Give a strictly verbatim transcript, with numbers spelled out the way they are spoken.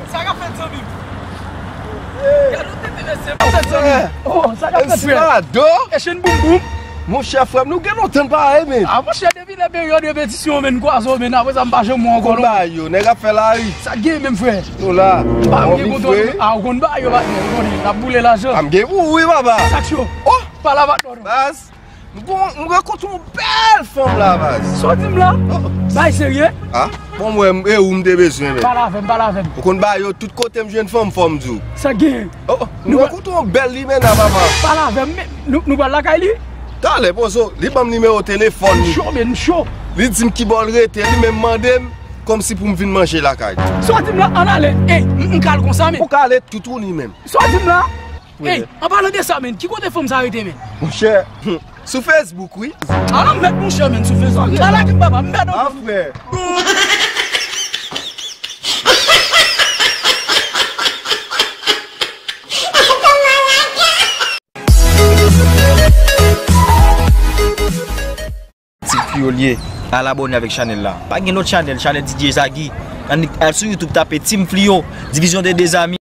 Sa k ap fèt, zanmi m? Gade yon tete mesye, sa k ap fèt, zanmi m? Oh, sa k ap fèt, frè? Estilado? E chenn boum boum. Monchè, frè m, nou gen lontan n pa wè, men. Ah, monchè, depi lè peryòd repetisyon, men, n kwaze w, men, apre sa, m pa janm wè w ankò, non. Konba yo, nèg ap fè lari. Sa k gen menm, frè? Nou la. M pa gen kontan. Ah, ou konn ba yo, patnè, ou konnen, n ap boule lajan. Ah, m gen pou ou, wi, papa. Sa k cho? Oh! Pale avèk nou, non. Baz. M gon- m rankontre yon bèl fanm la, baz. Sa w di m la? Oh. Bay serye? Ah, bon, mwen, e ou m te bezwen, men. Pale avè m, pale avè m. Ou konn ba yo tout kote m jwenn fanm, fò m di w. Sa gen? Oh, oh, m rankontre yon bèl limena, papa. Pale avè m, men nou, nou pral lakay li? Talè, pozo, li ban m nimewo telefòn li. M cho, men m cho. Li di m ki bò l rete, li menm mande m kòmsi pou m vin manje lakay li. Sa w di m la? Ann ale. Ey, m, m ka al konsa, men. Ou ka ale tout ou li menm. Sa w di m la? Ey, an palan de sa, men, ki kote fanm sa rete, men? Monchè, sou Facebook, wi. Ala m mèt, monchè, men, sou Facebook. Ala ki m papa, m mèt. Ah, frè. Team Fleyo l ye. Al abòne avèk chanèl la. Pa gen lòt chanèl, chanèl D J Zagi. Ann al sou YouTube, tape Team Fleyo, Division des Deux Amis.